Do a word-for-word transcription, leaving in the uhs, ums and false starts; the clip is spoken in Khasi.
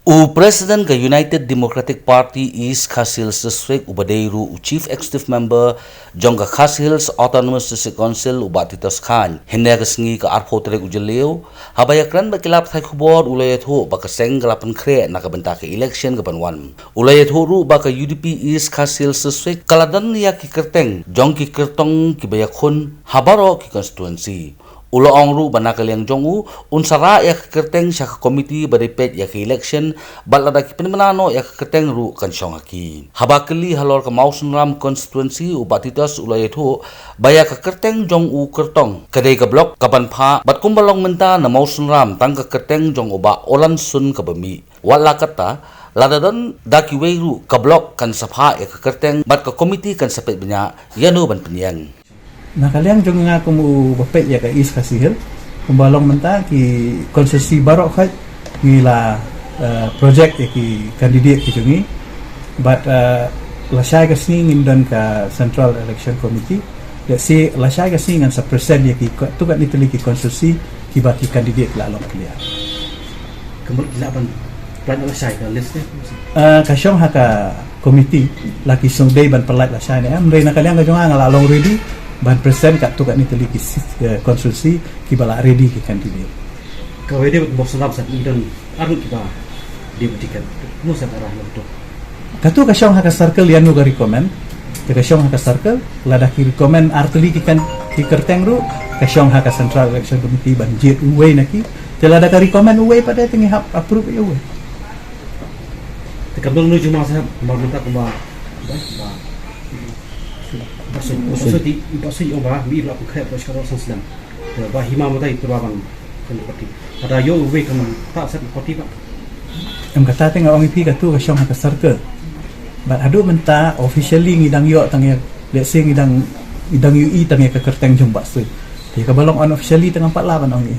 U President ka United Democratic Party East Khasi Hills District, uba dei ruh u Chief Executive Member jong ka Khasi Hills Autonomous District Council, u Bah Titos Chyne, hynne ka sngi ka arphew tarik u Jylliew, haba ïakren bad ki lad pathai khubor, u la ïathuh ba ka seng ka la pynkhreh na ka bynta ka election ka ban wan. U la ïathuh ruh ba ka U D P East Khasi Hills District ka la don ïa ki kyrteng jong ki kyrtong kiba ïakhun ha baroh ki constituency. U la ong ruh ba na ka liang jong u, un sa rah ïa ka kyrteng sha ka komiti ba dei peit ïa ka election, bad lada ki pynbna noh ïa ka kyrteng ruh kan shong ha ki. Haba kylli halor ka Mawsynram constituency, u Bah Titos u la ïathuh ba ïa ka kyrteng jong u kyrtong ka dei ka block ka ban phah, bad kumba long mynta na Mawsynram tang ka kyrteng jong u Bah Olan Sun kaba mih. Wat la katta, lada don da kiwei ruh ka block kan sa phah ïa ka kyrteng bad ka komiti kan sa peit bniah ïano ban pynïeng. Na ka liang jong nga kum uba peit ïa ka East Khasi Hills, kumba long mynta ki constituency baroh khoit ngi la, eh, project ïa ki candidate ki jong ngi. Bad, eh, lashai ka sngi ngin don ka Central Election Committee. Let's see, lashai ka sngi ngan sa present ïa ki ko-, katto katne tylli ki constituency kiba ki candidate la long clear. Ka mut ki lah ban pynlait lashai ka list ne? Eh, ka shong ha ka komiti, la ki shong dei ban pynlait lashai ne em. Hynrei na ka liang ka jong nga, nga la long ready ban present katto katne tylli ki si-, eh, constituency kiba la ready ki candidate. Kawei de bad Mawsynram sa ngi don ar ngut kiba dei ban tiket. Kumno sa ka rah long to? Katto ka shong ha ka circle ïano ka recommend. Te ka shong ha ka circle, lada ki recommend ar tylli ki kan, ki kyrteng ruh, ka shong ha ka Central Election Committee ban jied uwei na ki. Te lada ka recommend uwei pat de, te ngi hap approve ïa uwei. Te kam don nu juma sa, mar mynta kumba, ba, ba, ba soi, ba soi ti, ba soi ong ba, mi la ku khreh ba shkaro sang slam. Te ba hima mynta i pura ban kan party. Ada ïoh uwei kan ta sat party ba. Em, kata te nga ong ïa phi, katto ka shong ha ka circle. Bad haduh mynta officially ngi dang ïoh tang ïa, let's say ngi dang, ngi dang ïohi tang ïa ka kyrteng jong Bah Sui. Te kaba long unofficially te ngam pat lah ban ong ïa.